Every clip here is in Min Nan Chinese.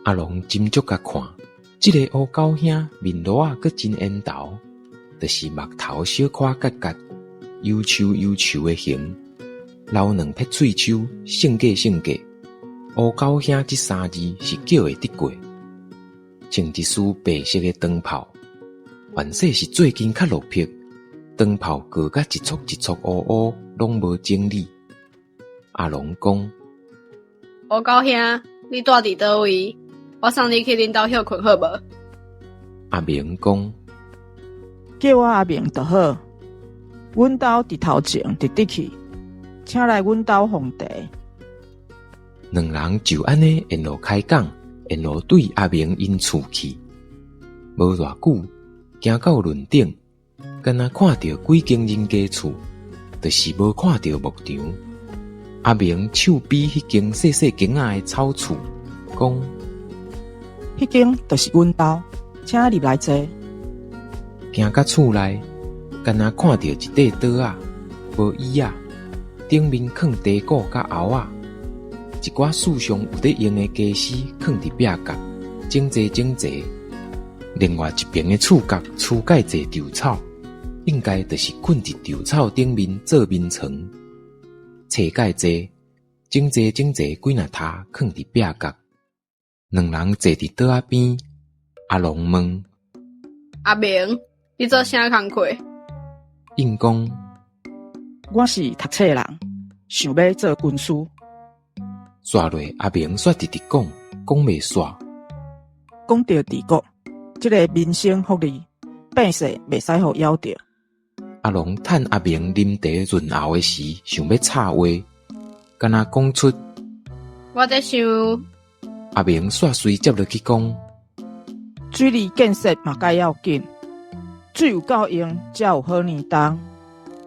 阿龍斟酌共看，這个烏狗兄面鱸仔閣真緣投，就是目頭小可結結，憂愁憂愁的形，留兩撇喙鬚，性格性格。烏狗兄這三字是叫會得過，穿一束白色的長袍，凡勢是最近較落魄，長袍過甲一撮一撮烏烏，攏無整理。阿龍講：烏狗兄，你蹛佇佗位？我送你去恁兜歇睏好無？阿明講：叫我阿明就好。阮兜佇頭前，直直去，請來阮兜奉茶。兩人就按呢沿路開講，沿路對阿明𪜶厝去。無偌久，行到崙頂，敢若看著幾間人家厝，就是無看著牧場。阿明手比彼間細細間仔的草厝，講：彼間就是阮兜，請入來坐。行到厝內，敢若看著一塊桌仔，無椅仔，頂面囥茶果佮餚仔，一寡樹上有咧用的家私囥佇壁角，整齊整齊。另外一爿的厝角跙蓋濟稻草，應該就是睏佇稻草頂面做眠床。冊蓋濟，整齊整齊幾若疊囥佇壁角。兩人坐佇桌仔邊，阿龍問：阿明，你做啥工課？應講：我是讀冊人，想欲做軍師。煞落阿明煞直直講，講袂煞。講著治國，這个民生福利，百姓袂使予枵著。阿龍趁阿明啉茶潤喉的時，想欲插話，敢若講出：我咧想，阿明煞隨接落去講：水利建設嘛蓋要緊，水有夠用，才有好年冬。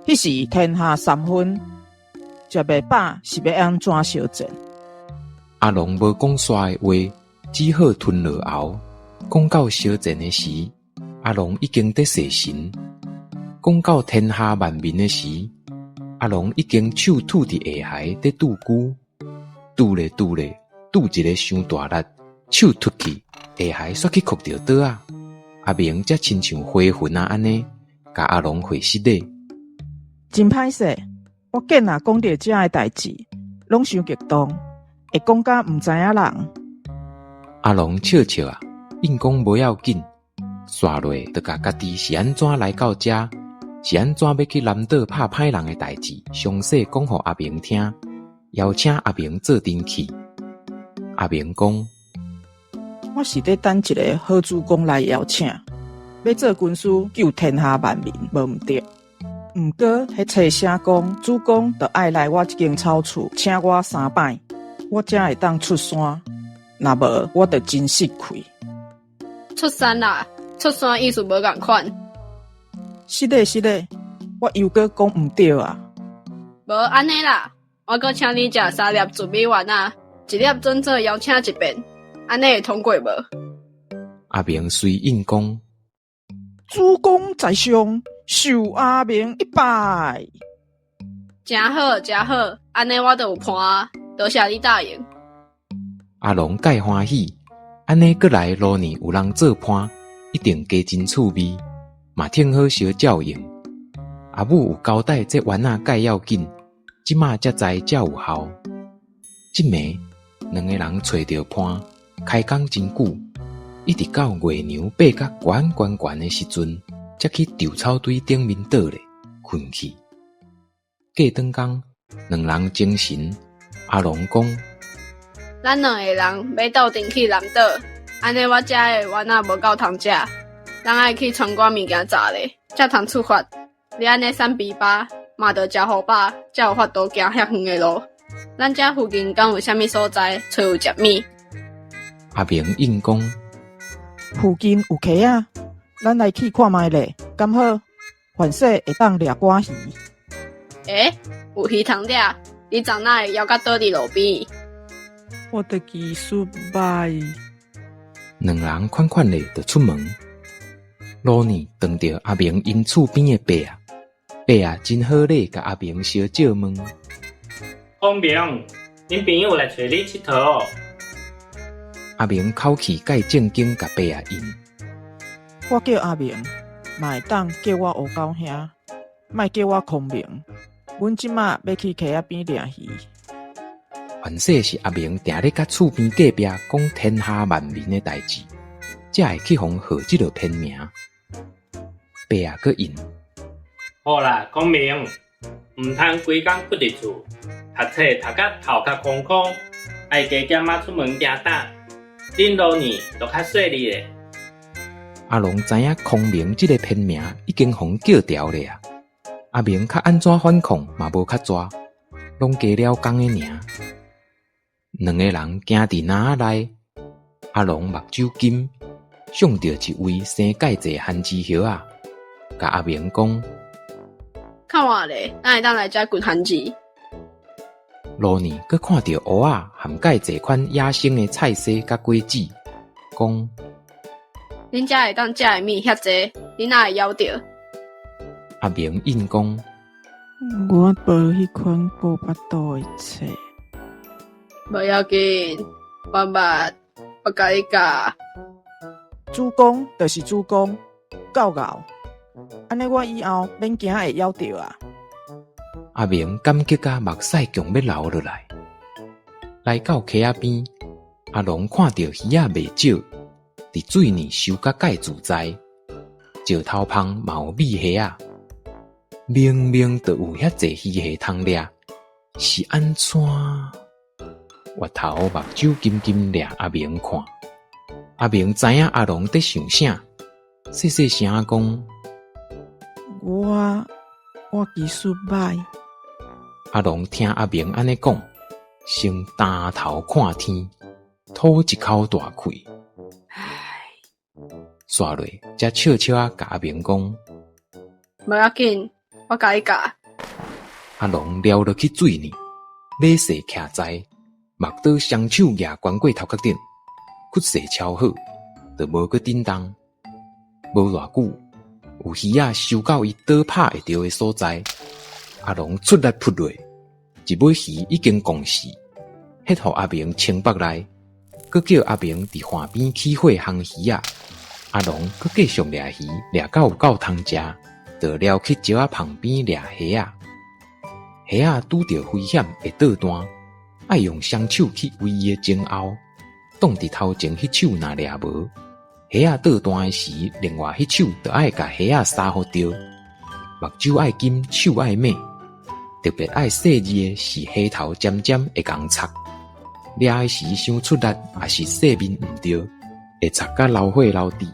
彼時天下三分，食袂飽是欲按怎相戰？阿龍無講煞的話，只好吞落喉。講到相戰的時，阿龍已經佇踅神；講到天下萬民的時，阿龍已經手拄佇下頦佇拄龜，拄咧拄咧，拄一个傷大力，手脫去，下頦煞去磕著桌仔。阿明才親像回魂仔按呢，共阿龍回失禮。真歹勢，我見若講著這的代誌，攏傷激動，會講甲毋知影人。阿龍笑笑仔，應講無要緊，煞落就共家己是按怎來到遮，是按怎欲去南島拍歹人的代誌，詳細講予阿明聽，邀請阿明做陣去。阿明講：我是咧等一个好主公來邀請，欲做軍師救天下萬民，無毋著。毋過，彼冊寫講，主公著愛來我這間草厝，請我三擺，我才會當出山。若無，我就真失氣。出山啦，出山意思無仝款。是咧是咧，我又閣講毋著啊。無按呢啦，我閣請你食三粒糯米丸仔，一粒準做邀請一遍，按呢會通過無？阿明隨應講：主公在上，受阿明一拜。誠好，誠好，按呢我就有伴啊，多謝你答應。阿龍蓋歡喜，按呢閣來路呢有人做伴，一定加真趣味，嘛挺好相照應。阿母有交代這丸仔蓋要緊，這馬才知才有效。這暝兩个人揣著伴，開講真久，一直到月娘爬甲懸懸懸的時陣，才去稻草堆頂面倒咧睏去。過轉工，兩人精神，阿龍講：咱兩个人欲鬥陣去南島，按呢我遮的丸仔無夠通食，咱愛去傳寡物件炸咧，才通出發。你按呢瘦枇杷，嘛著食予飽，才有法度行遐遠的路。咱遮附近敢有啥物所在，揣有食物？阿明應講：附近有溪仔，咱來去看覓咧，敢好？凡勢會當掠寡魚。欸，有魚通掠，你昨哪會枵甲倒佇路邊？我的技術歹。兩人款款咧就出門。路呢，撞著阿明𪜶厝邊的伯仔，伯仔真好禮，共阿明相借問：孔明，恁朋友來揣你𨑨迌。阿明口氣蓋正經共伯仔應。我叫阿明，嘛會當叫我烏狗兄，莫叫我空明。阮這馬欲去溪仔邊掠魚。凡說是阿明定咧佮厝邊隔壁講天下萬民的代誌，才會去予號這落偏名。伯仔閣應。好啦，孔明，毋通規工屈佇厝，讀冊讀甲頭殼空空，愛加減仔出門行膽。恁老二就較細膩咧。阿龍知影空明這个偏名已經予叫著咧啊！阿明較按怎反抗嘛無較濟，攏加了工的爾。兩个人行佇林仔內，阿龍目睭金，想著一位生蓋濟番薯葉仔，共阿明講：看看咧，咱會當來遮掘番薯。路呢，閣看著蚵仔含蓋濟款野生的菜薒佮果子，講：恁遮會當食的物遐濟，你哪會枵著？阿明應講：我無彼款顧腹肚的冊。無要緊，我捌，我共你教。主公就是主公，夠𠢕。按呢我以後免驚會枵著啊！阿明感激甲目屎強欲流落來。來到溪仔邊，阿龍看著魚仔袂少，佇水裡泅甲蓋自在。石頭縫嘛有米蝦仔，明明就有遐濟魚蝦通掠，是按怎？越頭目睭金金掠阿明看，阿明知影阿龍佇想啥，細細聲講：我技術䆀。阿龍聽阿明按呢講，先擔頭看天，吐一口大氣。唉，煞落才笑笑仔共阿明講：無要緊，我共你教。阿龍撩落去水裡，禮勢徛在，目刀雙手舉懸過頭殼頂，屈勢超好，就無閣振動。無偌久，有魚仔泅到伊刀拍會著的所在，阿龍出力撲落，一尾魚已經戇死，彼予阿明清腹內，閣叫阿明佇岸邊起火烘魚仔。阿龍閣繼續掠魚，掠到有夠通食，就撩去石仔縫邊掠蝦仔。蝦仔拄著危險會倒彈，愛用雙手去圍伊的前後，擋佇頭前彼手若掠無，蝦仔倒彈的時，另外彼手就愛共蝦仔捎予著。目睭愛金，手愛猛，特別愛細膩的是蝦頭尖尖會共插，掠的時傷出力，抑是勢面毋對，會插甲流血流滴。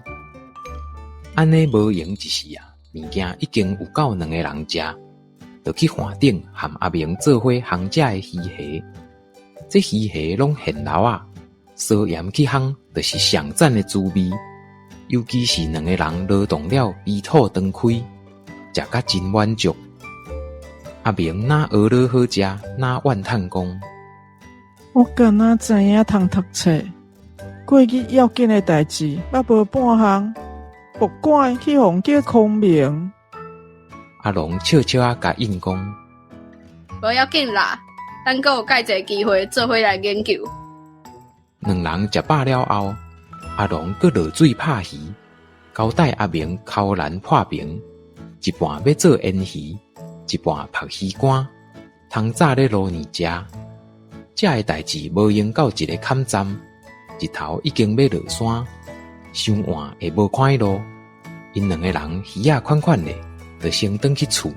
按呢無閒一時啊，物件已經有夠兩个人食，就去岸頂和阿明做伙烘遮的魚蝦。這魚蝦攏現撈仔，燒鹽去烘，就是上讚的滋味。尤其是兩個人勞動了，肥肚長開，食甲真滿足。阿明若學了好食，若怨嘆講：我敢若知影通讀冊，過日要緊的代誌，猶無半項，莫怪去予叫空明。阿龍笑笑仔共應講：無要緊啦，咱閣有蓋濟機會做伙來研究。兩人食飽了後，阿龍閣落水拍魚，交代阿明扣籃破爿，一半欲做煙魚，一半曝魚乾，通早咧滷暝食。這个代誌無閒到一个坎站，日頭已經欲落山，傷晚會無看路。𪜶兩个人魚仔款款的，就先轉去厝。